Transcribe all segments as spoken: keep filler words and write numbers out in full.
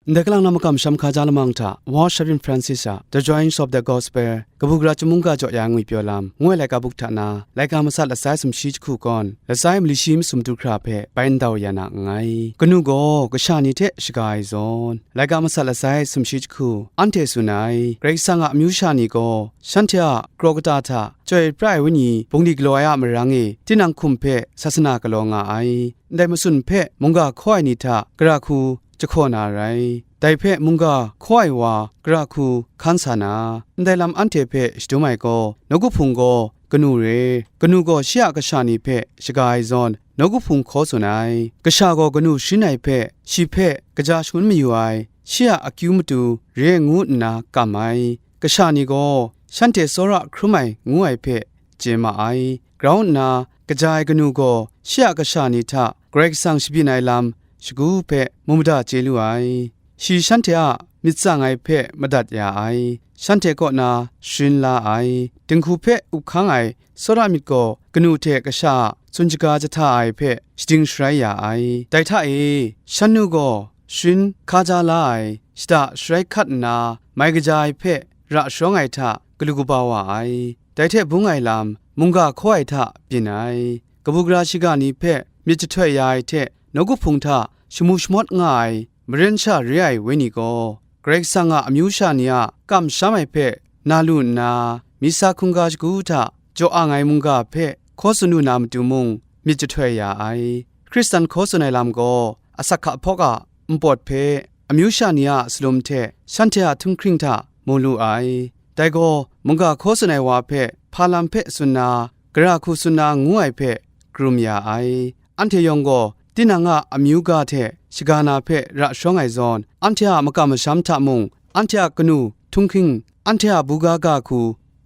Ndai kalang na makam sham hkaja lamang hta, World Shepherd Francis a The Joys of the Gospel, kabu gara chyum mungga jaw ya ngwi pyaw lam, ngu ai laika buk hta na, laika masat lasai sumshi jahku kawn, lasai mali shi masum du hkra hpe bai ndau ya na nngai. Kanu gaw kasha ni hte shaga ai zawn, laika masat lasai sumshi jahku, anhte tsun ai, Karai Kasang a amyu sha ni gaw, shanhte a kraw kata hta, chyoi pra ai wenyi bungli galaw ai a marang e, tinang hkum hpe sasana galaw nga ai. Ndai matsun hpe mungga hkaw ai ni hta gara hku jahkaw na rai. Dai hpe mungga hkaw ai wa gara hku hkan sa na, ndai lam anhte hpe shadum ai gaw, nawku hpung gaw kanu re, kanu gaw shi a kasha ni hpe shaga ai zawn, nawku hpung hkaw tsun ai. Kasha gaw kanu sharin ai hpe, shi hpe kaja shangun mayu ai, shi a akyu matu re ngu nna kam ai. Kasha ni gaw shanhte tsawra hkrum ai ngu ai hpe chye ma ai. Grau nna, kaja ai kanu gaw shi a kasha ni hta Karai Kasang shabyin ai lam shagu hpe mu mada chye lu ai. Shi shanhte a myit tsang ai hpe madat ya ai, shanhte kaw na sharin la ai, dinghku hpe up hkang ai tsawra myit gaw kanu hte kasha a tsun shaga jahta ai hpe shading sharai ya ai. Dai hta e, shan nu gaw sharin hkaja la ai, shada sharai hkat nna, mai kaja ai hpe ra sharawng ai hta galu kaba wa ai. Dai hte bung ai lam, mungga hkaw ai hta byin ai. Kabu gara shiga ni hpe myit jahtoi ya ai hte, nawku hpung hta shamu shamawt nga ai, maren sha re ai wenyi gaw, Karai Kasang a amyu sha ni a kamsham ai hpe na lu nna, misa hkungga shagu hta jaw ang ai mungga hpe hkaw tsun lu na matu mung myit jahtoi ya ai. Hkristan hkaw tsun ai lam gaw, asak hka hpawk a npawt hpe, amyu sha ni a salum hte shanhte a htunghkring hta mu lu ai. Dai gaw, mungga hkaw tsun ai wa hpe hpa lam hpe tsun na, gara hku tsun na ngu ai hpe karum ya ai. Anhte yawng gaw, tinang a amyu ga hte shaga na hpe ra sharawng ai zawn, anhte a makam masham hta mung, anhte a kanu htunghkring, anhte a buga ga hku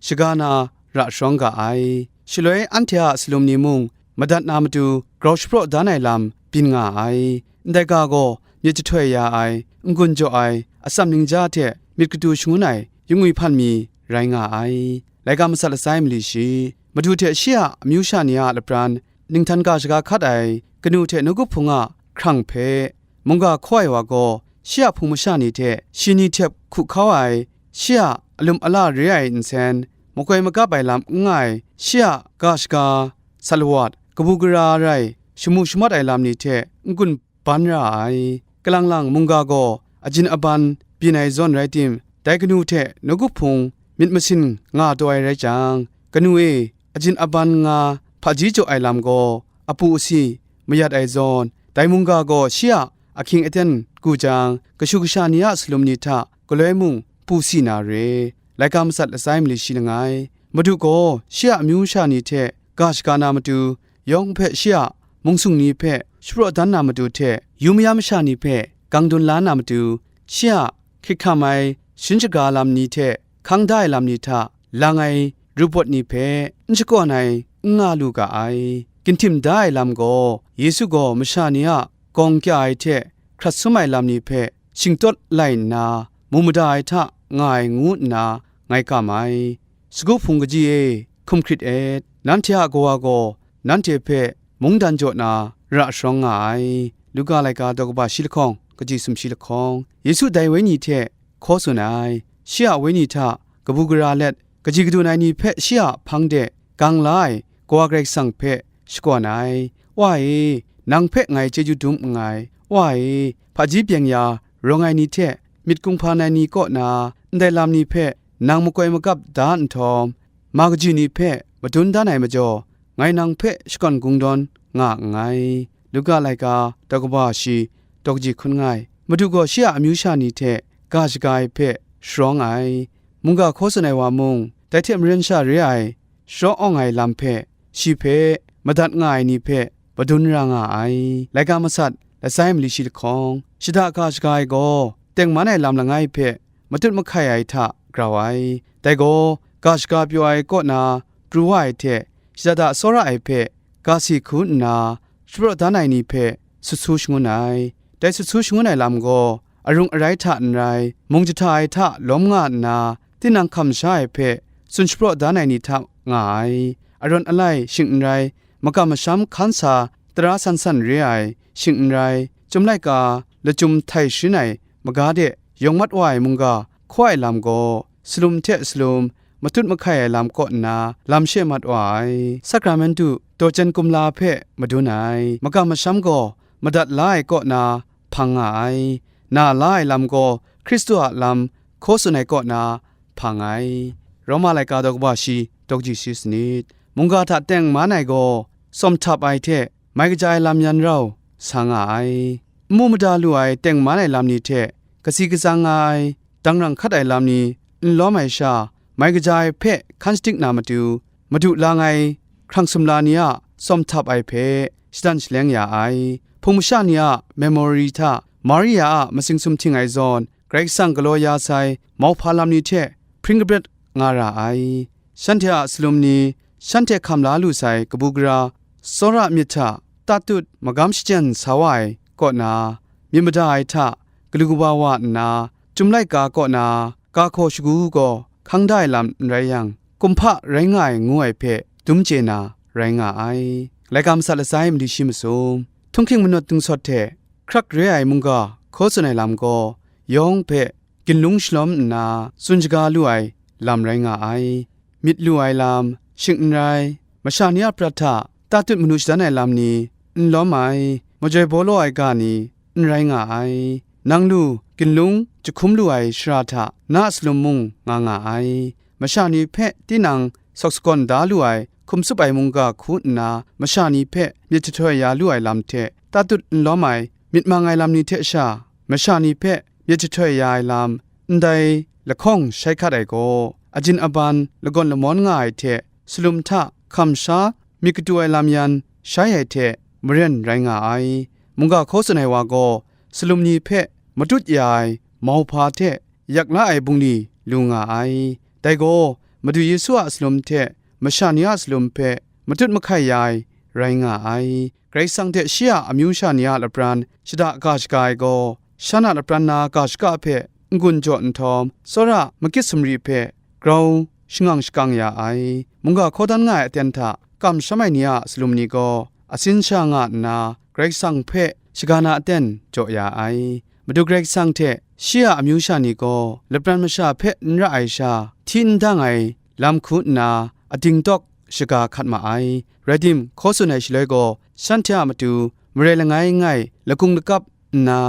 shaga na ra sharawng ga ai. Shaloi anhte a salum ni mung madat na matu grau shapraw dan ai lam byin nga ai. Ndai ga gaw myit jahtoi ya ai, n-gun jaw ai, atsam ningja hte myit katu shangun ai, yungwi hpan mi rai nga ai. Laika masat lasai mali shi, Madu hte shi a amyu sha ni a lapran, ninghtan ga shaga hkat ai, kanu hte nawku hpung a hkrang hpe, mungga hkaw ai wa gaw, shi a hpung masha ni hte shi ni htep hku hkau ai, shi a alum ala re ai nsen, makoi magap ai lam n nga ai, shi a ga shaga, sat lawat, kabu gara rai, shamu shamawt ai lam ni hte n-gun ban ra ai. Kalang lang mungga gaw ajin aban byin ai zawn rai tim, dai kanu hte nawku hpung myit masin nga taw ai rai jang, kanu e ajin aban nga hpaji jaw ai lam gaw apu asi mayat ai zawn, dai mungga gaw shi a ahkying aten gu jang, kashu kasha ni a salum ni hta galoi mung pu si na re. Laika masat lasai mali shi langai, Madu gaw shi a amyu sha ni hte ga shaga na matu, yawng hpe shi a mungsung ni hpe shapraw dan na matu hte, yu mayam masha ni hpe gang dun la na matu, shi a hkrit hkam ai shin shaga lam ni hte hkang da ai lam ni hta lang ai rupawt ni hpe n shakawn ai n nga lu ga ai. Ginhtim da ai lam gaw, Yesu gaw masha ni a gawng kya ai hte hkrat sum ai lam ni hpe shingtawt lai nna, mu mada ai hta nga ai ngu nna ngai kam ai. Sagu hpung kaji e, hkum hkrit et, nanhte a Kawa gaw nanhte hpe mungdan jaw na ra sharawng nga ai. Luka laika daw kaba shi lahkawng, kaji sumshi lahkawng. Yesu dai wenyi hte hkaw tsun ai, shi a wenyi hta kabu gara let, kaji kadun ai ni hpe shi a hpang de gang la ai Kawa Karai Kasang hpe shakawn ai. Wa e, nang hpe ngai chyeju dum nngai. Wa e, hpaji byeng ya rawng ai ni hte myit kunghpan ai ni kaw na ndai lam ni hpe nang makoi magap da nhtawm, ma kaji ni hpe madun dan ai majaw, ngai nang hpe shakawn kungdawn nga nngai. Luka laika daw kaba shi, daw kaji hkun nga ai. Madu gaw shi a amyu sha ni hte ga shaga ai hpe sharawng ai. Mungga hkaw tsun ai wa mung, dai hte maren sha re ai, sharaw awng ai lam hpe, shi hpe, madat nga ai ni hpe, madun ra nga ai. Laika masat, lasai mali shi lahkawng, shada ga shaga ai gaw, tengman ai lam langai hpe, matut mahkai ai hta grau ai. Dai gaw, ga shaga pyaw ai kaw na pru wa ai hte, shada da tsawra ai hpe, ga si hku nna, shapraw dan ai ni hpe, sut su shangun ai. Dai sut su shangun ai lam gaw, arung arai hta n rai, mung jahta ai hta lawm nga nna, tinang hkam sha ai hpe, tsun shapraw dan ai ni hta nga ai. Arawn alai shing n rai, makam masham hkan sa tara san san re ai, shing n rai, Chyum laika lachyum htai sharin ai maga de yawng mat wa ai mungga hkaw ai lam gaw, salum hte salum matut mahkai ai lam kaw nna lam she mat wa ai. Sakramentu daw chyen kumla hpe madun ai, magam masham gaw madat la ai kaw na hpang nga ai. Na la ai lam gaw Hkristu a lam hkaw tsun ai kaw na hpang ai. Roma laika daw kaba shi, daw kaji shi sanit. Mungga hta teng man ai gaw, tsawm htap ai hte mai kaja ai lam yan rau sa nga ai. N mu mada lu ai teng man ai lam ni hte kasi katsang nga ai, dangrang hkat ai lam ni n lawm ai sha, mai kaja ai hpe hkan shadik na matu, madu lang ai hkrang sumla ni a tsawm htap ai hpe shadan shaleng ya ai. Hpung masha ni a memori hta Maria a matsing sumhting ai zawn, Karai Kasang galaw ya sai mauhpa lam ni hte hpring kabret nga ra ai. Shanhte a salum ni, shanhte hkam la lu sai kabu gara, tsawra myit hta tatut magam shachyen sa wa ai kaw na, myit mada ai hta galu kaba wa nna, Chyum laika kaw na ga hkaw shagu gaw hkang da ai lam n rai yang, kumhpa rai nga ai ngu ai hpe dum chye na rai nga ai. Laika masat lasai mali shi masum, htunghking manawt dungsawt hte hkrak re ai mungga hkaw tsun ai lam gaw, yawng hpe ginlung shalawm nna tsun shaga lu ai lam rai nga ai. Myit lu ai lam, shing n rai, masha ni a prat hta tatut manu shadan ai lam ni n lawm ai, majoi baw law ai ga ni n rai nga ai. Nang lu, ginlung jahkum lu ai shara hta na a salum mung nga nga ai. Masha ni hpe tinang sawk sagawn da lu ai hkum tsup ai mungga hku nna, masha ni hpe myit jahtoi ya lu ai lam hte tatut n lawm ai myit mang ai lam ni hte sha, masha ni hpe myit jahtoi ya ai lam, ndai lahkawng shai hkat ai gaw, ajin aban lagawn lamawn nga ai hte, salum hta hkam sha myit katu ai lam yan shai ai hte maren rai nga ai. Mungga hkaw tsun ai wa gaw, salum ni hpe matut ya ai mauhpa hte yak la ai bungli lu nga ai. Dai gaw, Madu Yesu a salum hte masha ni a salum hpe matut mahkai ya ai rai nga ai. Karai Kasang hte shi a amyu sha ni a lapran shada ga shaga ai gaw, shan a lapran na ga shaka hpe n-gun jaw nhtawm, tsawra makit sumri hpe grau shangang shakang ya ai. Mungga hkaw dan nga ai aten hta kamsham ai ni a salum ni gaw, asin sha nga nna, Karai Kasang hpe shaga na aten jaw ya ai. Madu Karai Kasang hte shi a amyu sha ni gaw, lapran masha hpe n ra ai sha, hti n dang ai lam hku nna, ading tawk shaga hkat ma ai. Rai tim, hkaw tsun ai shaloi gaw, shanhte a matu marai langai ngai lakung lakap nna,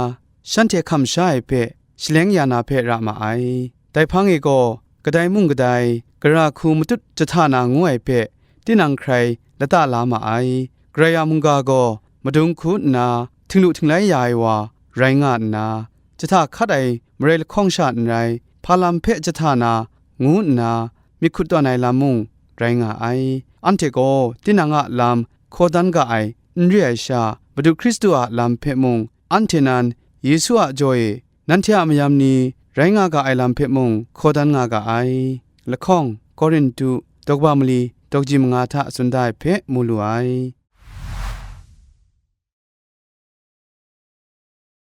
shanhte hkam sha ai hpe shaleng ya na hpe ra ma ai. Dai hpang e gaw, kadai mung kadai, gara hku matut jahta na ngu ai hpe, tinang hkrai lata la ma ai. Karai a mungga gaw madung hku nna, htinglu htinglai ya ai wa rai nga nna, jahta hkat ai marai lahkawng sha n rai, hpa lam hpe jahta na ngu nna, myit hkut tawn ai lam mung rai nga ai. Anhte gaw tinang a lam hkaw dan ga ai n re ai sha, Madu Hkristu a lam hpe mung, anhte nan Yesu a jaw e nanhte a mayam ni rai nga ga ai lam hpe mung hkaw dan nga ga ai. Lahkawng, Korintu, daw kaba mali, daw kaji manga hta tsun da ai hpe mu lu ai.